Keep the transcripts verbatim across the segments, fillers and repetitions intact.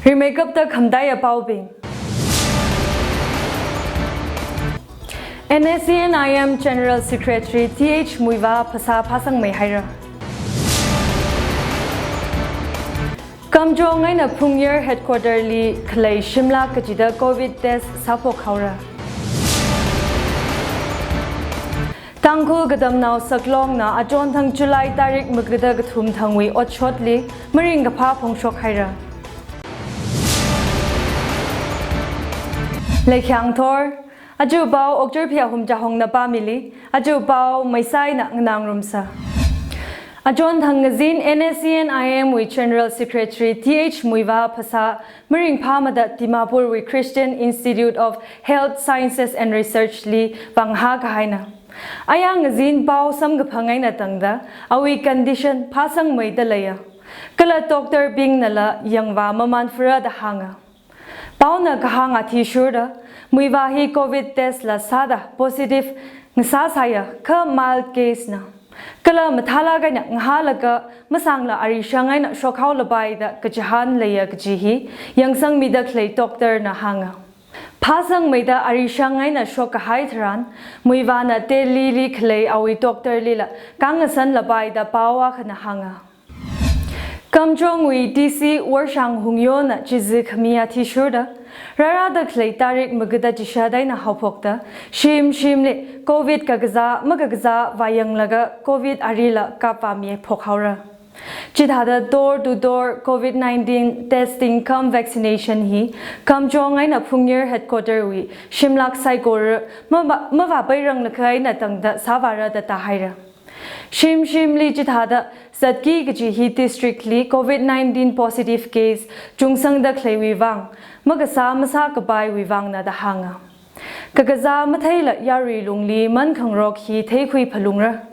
Rimeikapta khamataiya paobing. N S C N I M General Secretary T H Muivah phasā phāsangmei haira. Kamjong eina Phungyar headquarter li khalei shimlak kachida covid test sāphok haora. Tangkhul Katamnao Saklongna achonthang July tarik magada kathum thangwui otshotli maringkaphā phongshok haira. Leikhyang thor, aja pao Okchurphi Ahum Chahongna pāmili, aja pao Meisai eina nganāngarumsa. Achonthang ngazin N S C N I M wui General Secretary T H Muivah phasā maringphāmada Dimapur wui Christian Institute of Health Sciences and Research li vāngahā kahaina. Aya ngazin pao samkaphang eina tangda awui condition phāsangmeida leiya. Kala doctor bingnala yangvā mamanfara da hānga. Paona kahāng athishurda, Muivah hi covid test la sāda positive ngasāsāya, kha mild case na. Kala mathālāk eina ngahālaga masangla arishang eina shokhaolapai da kachihān leiya kaji hi yangsangmida khalei doctor na hānga. Phāsangmeida arishang eina shokkahai tharan, Muivahna Delhi li khalei awui doctor lila kāngasanlapai da pao akhana hānga. Kamjongwui D C Worshang Hungyona chizi khami athishurda, rārada khalei tarik magada chishat eina haophokta, shim shimli covid kakazā makakazā vāyanglaga covid arila kapvāmi phok haora. Chithāda door to door covid nineteen testing cum vaccination hi Kamjong eina Phungyar headquarter wui shimlak saikora mavā, mavāpairanglakha eina tangda sāvāra da tāhaira. Shim shimli chithāda zatki kaji hi district li covid nineteen positive case chungsangda khaleiwui vang, makasā masākapaiwui vangna da hānga. Kakazā matheila yarui lungli mankhangarok hi theikhui phalungra.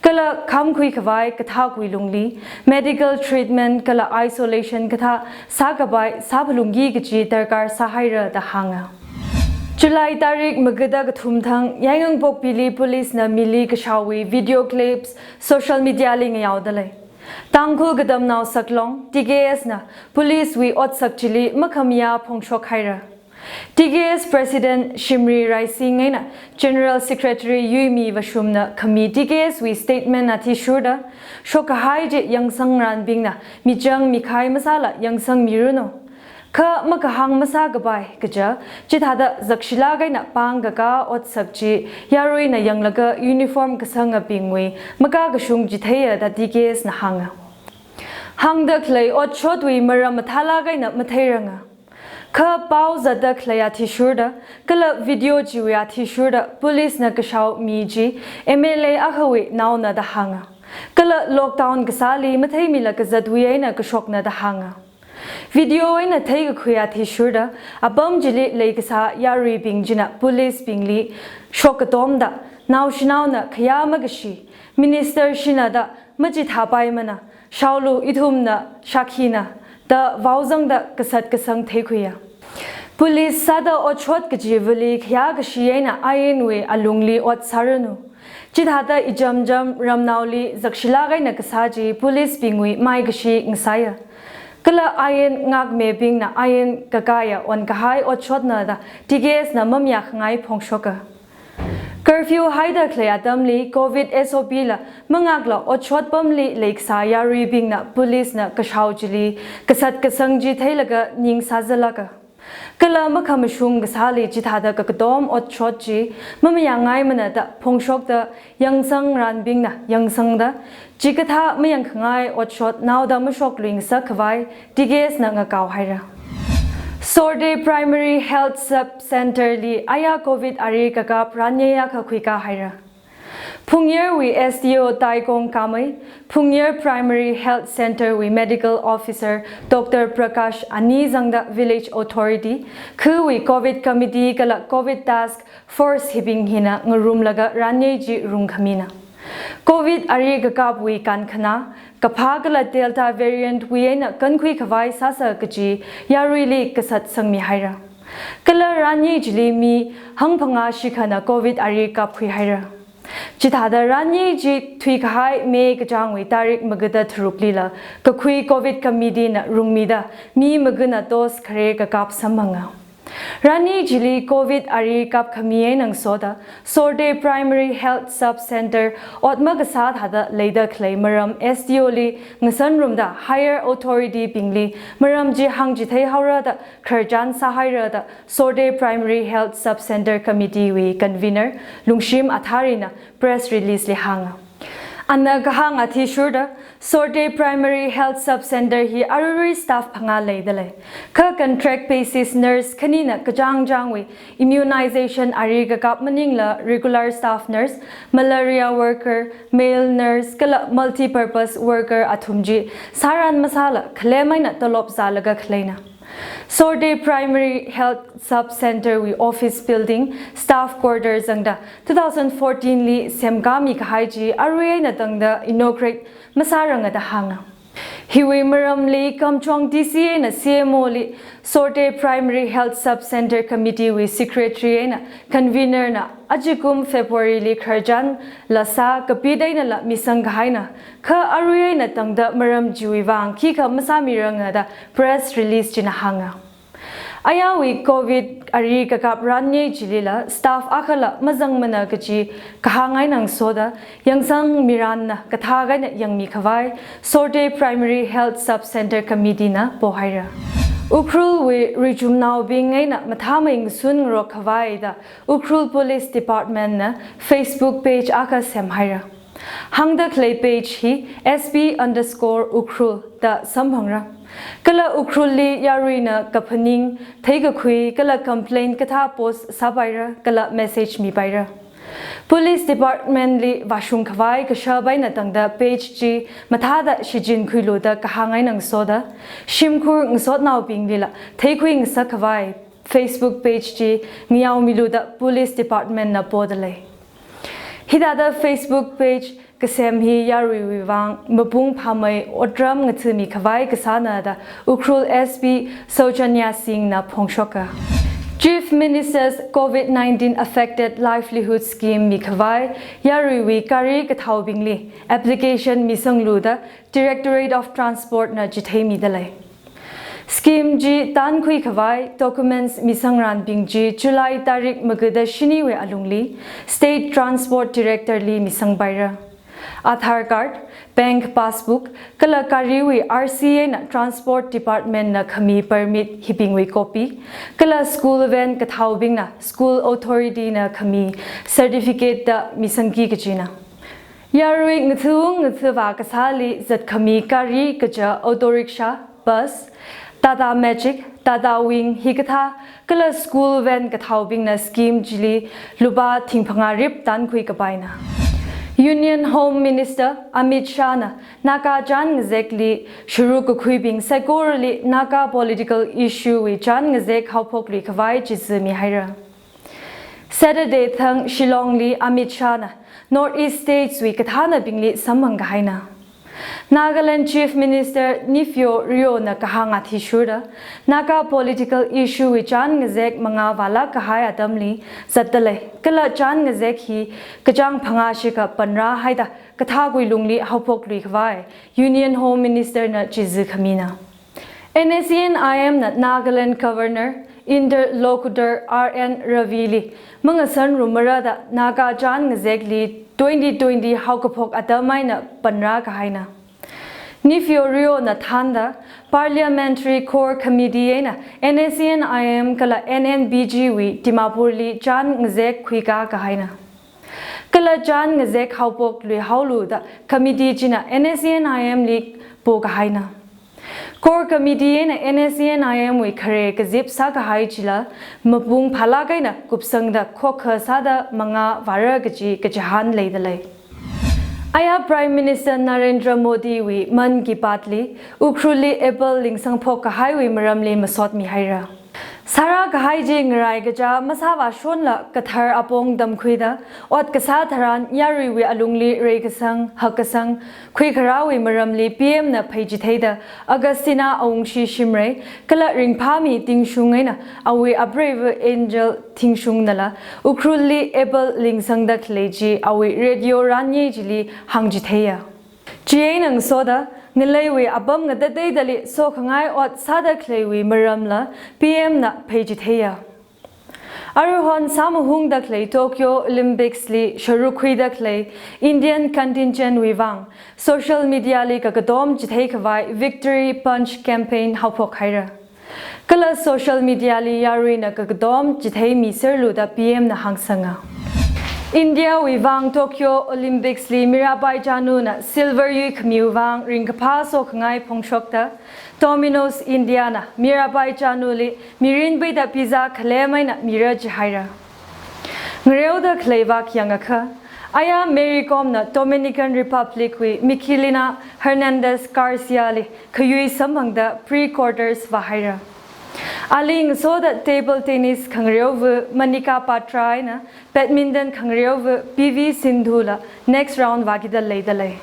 Kala khamkhui khavai kathākwui lungli medical treatment kala isolation kathā sākapai sāphalungki kaji darkar sāhaira da hānga. July tarik magada kathum thang Yaingangpokpili police na mili kashaowui video clips social media li ngayaoda lei. Tangkhul Katamnao Saklong, T K S na police wui otsak chili makhamayā phongshok haira. T K S President Shimri Raising eina General Secretary Yuimi Vashumna khami T K S wui statement athishurda, shokkahai chi yangsangranbingna michang mikhai masāla yangsangmiranu. Kha makahāng masākapai kaja, chithāda zakshilāk eina pāng kakā otsak chi yaruina yanglaga uniform kasangabingwui makakashung chitheiya da T K S na hānga. Hāngda khalei otshotwui maram mathālāk eina matheiranga. Kha pao zatda khalei athishurda, kala video chiwui athishurda, police na kashao mi chi M L A akhawui naona da hānga. Kala lockdown kasāli matheimila kazatwui eina kashokna da hānga. Video eina theikakhui athishurda, apam chili leikasā yaruibing china police bingli shokkatomda, naoshinaona khayā makashi, minister shina da machithāpaimana, shaolu ithumna shakhina, da vaozangda kasat kasang theikhuiya. Police sāda otshot kachivali khayākashi eina ainwui alungli ot sāranu. Chithāda ichamcham ramnaoli zakshilāk eina kasā chi police bingwui maikashi ngasāya. Kala ain ngākmibingna ain kakāya onkahai otshotna da T K S na mamayākhangai phongshoka. Curfew haida khalei atamli covid S O P la mangākla otshot pamli leikasā yaruibingna police na kashao chili kasat kasang chi theilaga ning sāzālāka. Kala makhamashung kasāli chithāda kakatom otshot chi mamayāngaimana da phongshokta yangsangranbingna yangsangda, chikathā mayangkhangai otshot naoda mashokluingasak khavai T K S na ngakao haira. Sorde Primary Health Sub Center li aya covid ari kakap ranyei akha khuikā haira. Phungyarwui S D O Taikong Kamei, Phungyar Primary Health Center wui Medical Officer Doctor Prakash ani zangda Village Authority, khawui covid committee kala covid task force hibing hina ngarumlaga ranyei chi rungkhamina. Covid ari kakapwui kankhanā, kaphā kala Delta variant wui eina kankhui khavai sāsa kaji yaruili kasat sangmi haira. Kala ranyei chili mi hangphangā shikhana covid ari kapkhui haira. Chithāda ranyei chi thuikahai May kachāngwui tarik magada tharuklila kakhui Covid Committee na rungmida mi magana dose khare kakap samphanga. Ranyei chili Covid ari kapkhami eina ngasoda Sorde Primary Health Sub Center ot makasā thāda leida khalei maram S D O li ngasanrumda higher authority bingli maram chi hāngchithei haora da khararchan sāhaira da Sorde Primary Health Sub Center Committee wui convener Lungshim Athari na press release li hānga. Ana kahāng athishurda Sorde Primary Health Sub Center hi aruirui staff phangā leidalei. Kha contract basis nurse khanina kachāng chāngwui immunization ari kakap maningla regular staff nurse, malaria worker, male nurse kala multi-purpose worker athum chi sāran masāla khalem eina tolop zālaga khaleina. Sorde Primary Health Sub Center wui office building, staff quarter zangda two thousand fourteen li semkāmi kahai chi arui eina tangda inaugurate masāranga da hānga. Hiwui maramli Kamjong D C eina C M O li Sorde Primary Health Sub Center Committee wui secretary eina convener na ajakum February li khararchan la sā, kapit einala misang kahaina. Kha arui eina tangda maram chiwui vang khikha masāmiranga da press release china hānga. Ayāwui Covid ari kakap ranyei chilila staff akhala mazangmana kaji kahāng eina ngasoda yangsangmiranna kathak eina yangmi khavai Sorde Primary Health Sub Center Committee na pohaira. Ukhrul wui rijumnaobing eina mathāmei ngasun ngarok khavai da Ukhrul Police Department na Facebook page akha semhaira. Hāngda khalei page hi S P underscore Ukhrul da samphangra. Kala Ukhrulli yaruina kaphaning, theikakhui kala complaint kathā post sāpaira kala message mipaira. Police Department li vāshung khavai kashap eina tangda page chi mathāda shichinkhuilu da kahāng eina ngasoda shimkhur ngasotnaobinglila theikhui ngasak khavai Facebook page chi ngayaomilu da Police Department na podalei. Hithāda Facebook page kasem hi yaruiwui vang mapung phāmei otram ngathami khavai kasāna da Ukhrul S P Soujanya Singh na phongshoka. Chief Minister's Covid nineteen Affected Livelihood Scheme mi khavai yaruiwui gari kathaobingli application misanglu da Directorate of Transport na chitheimidalei. Scheme chi tankhui khavai documents misangranbing chi July tarik magada shiniwui alungli State Transport Director li misangpaira. Aadhaar card, bank passbook, kala gariwui R C eina Transport Department na khami permit hibingwui copy, kala school van kathaobingna school authority na khami certificate da misangki kajina. Yarui ngathung ngathava kasāli zatkhami gari kaja auto rickshaw, bus, Tata Magic, Tata Wing hikathā kala school van kathaobingna scheme chili lupā thingphangā rip tankhui kapaina. Union Home Minister Amit Shah na Naga chān ngazekli shuruk kakhuibing saikorali Naga political issue wui chān ngazek haophoklui khavai chizimihaira. Saturday thang Shillong li Amit Shah na North East States wui kathānabingli samphang kahaina. Nagaland Chief Minister Neiphiu Rio na kahāng athishurda, Naga political issue wui chān ngazek mangā vālak kahai atamli zatdalei, kala chān ngazek hi kachāng phangā shikha panrā haida kathākui lungli haophoklui khavai Union Home Minister na chizi khamina. N S C N I M na Nagaland Governor Interlocutor R N Ravi li mangasanrumara da Naga chān ngazekli twenty twenty haokaphok atam eina panrā kahaina. Neiphiu Rio na thānda Parliamentary Core Committee eina N S C N I M kala N N B G wui Dimapur li chān ngazek khuikā kahaina. Kala chān ngazek haophoklui haolu da committee china N S C N I M li pokahaina. Core Committee eina N S C N I M wui khare kazip sākahai chila mapung phālak eina kupsangda khokkha sāda mangā vāra kaji kachihān leidalei. Aya Prime Minister Narendra Modi wui Mann Ki Baat li Ukhrulli apple lingsangphok kahaiwui maramli masotmihaira. Sāra kahai chi ngarai kachā masāvāshonla kathar apong tamkhuida, ot kasā tharan yaruiwui alungli reikasang, hakkasang, khuikharāwui maramli P M na pheichitheida Augustina Awungshi Shimray, kala ringphāmi Tingshung eina awui apreiva Angel Tingshungnala, Ukhrulli apple lingsangda khalei chi awui radio ranye chili hāngchitheiya. Chieina ngasoda, ngaleiwui apam ngatateidali sokhangai ot sāda khaleiwui maramla P M na pheichitheiya. Aruihon sāmahungda khalei Tokyo Olympics li sharuk khuida khalei Indian contingent wui vang social media li kakatom chitheikhavai Victory Punch campaign haophok haira. Kala social media li yaruina kakatom chitheimiserlu da P M na hāngsanga. India wui vang Tokyo Olympics li Mirabai Chanu na silver yuikhamiwui vang ringkaphā sokhangai phongshokta, Domino's India na Mirabai Chanu li mirin peida pizza khalem eina mira jihaira. Ngareoda khalei vak yangakha, aya Mary Kom na Dominican Republic wui Miguelina Hernandez Garcia li khayui samphangda pre-quarters vāhaira. Ali ngasoda table tennis khangareova Manika Batra eina badminton khangareova P V Sindhu la next round vākida leidalei.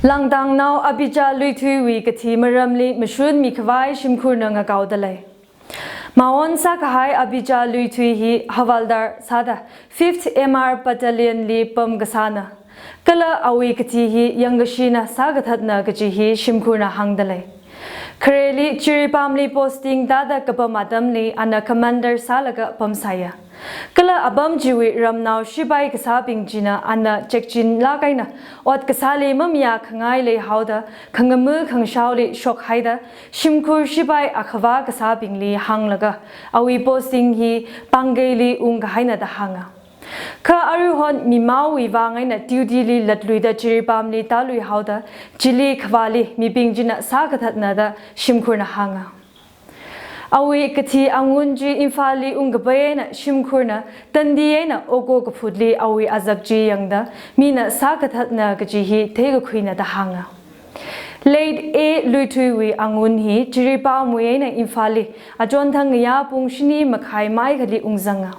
Langtangnao Abija Luithuiwui kathi maramli mashun mikhavai shimkhurna ngakaodalei. Maon sākahai Abija Luithui hi havaldar sāda fifth M R Battalion li pam kasāna. Kala awui kathi hi yangkashina sākathatna kaji hi shimkhurna hāngdalei. Khareli Jiribamli posting tāda kapam atamli ana commander sālaga pamsāya. Kala apam chiwui ramnao shipai kasābing china ana chekchinlāk eina ot kasāli mamayākhangai leihaoda khangama khangshaoli shokhaida shimkhur shipai akhavā kasābingli hānglaga awui posting hi pāngkeili ungkahaina da hānga. Kha aruihon mimaowui vang eina duty li latluida Jiribamli tāluihaoda chili khavāli mibing china sākathatna da shimkhurna hānga. Awui kathi angun chi Imphalli ungkapai eina shimkhurna tandi eina oko kaphutli awui azak chi yangda mina sākathatna kaji hi theikakhuina da hānga. Late A Luithuiwui angun hi Jiribamwui eina Imphalli achonthang ngayā pung shini makhai maikhali ungzanga.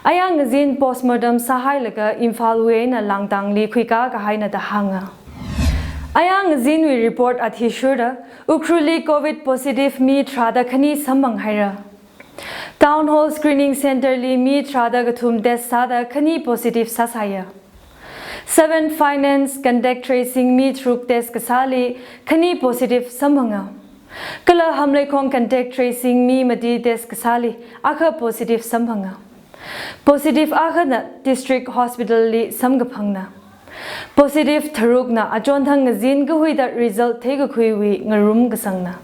Aya ngazin postmortem sāhailaga Imphalwui eina Langtangli khuikā kahaina da hānga. Aya ngazinwui report athishurda Ukhrulli covid positive mi tharāda khani samphang haira. Town Hall Screening Centre li mi tharāda kathum test sāda khani positive sāsāya. Seven Finance contact tracing mi tharuk test kasāli khani positive samphanga. Kala Hamleikhong contact tracing mi mati test kasāli akha positive samphanga. Positive akhana District Hospital li samkaphangna. Positive tharukna achonthang ngazin kahuida result theikakhuiwui ngarumkasangna.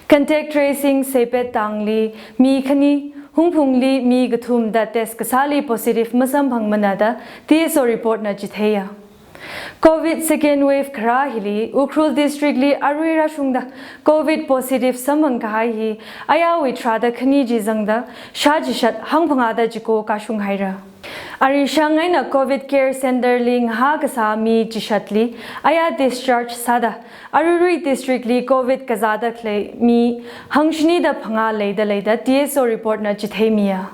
Contact tracing Seipet tangli mi khani, Hungphungli mi kathum da test kasāli positive masamphangmana da T S O report na chitheiya. Covid second wave kharā hili Ukhrul District li arui rāshungda covid positive samphang kahai hi ayāwui tharāda khani chi zangda shā chishat hangphangāda chiko kashung haira. Arishang eina Covid Care Centre li ngahā kasā mi chishatli aya discharge sāda aruirui district li covid kazāda khalei mi hangshini da phangā leida leida T S O report na chitheimiya.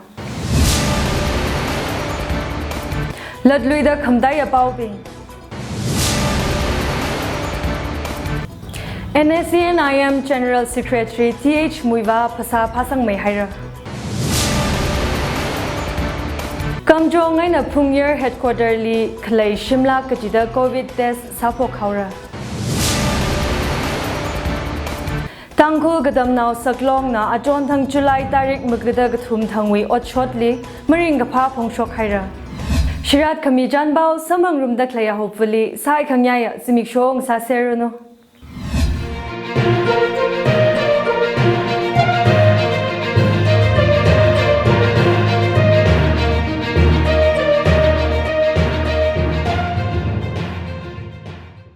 Latluida khamataiya paobing. N S C N I M General Secretary T H Muivah phasā phāsangmei haira. Kamjong eina Phungyar headquarter li khalei shimlak kachida covid test sāphok haora. Tangkhul Katamnao Saklongna achonthang July tarik magada kathum thangwui otshotli maringkaphā phongshok haira. Shirat khami chānpao samphangrumda khaleiya hopefully saikhangayāya zimiksho ngasāserranu.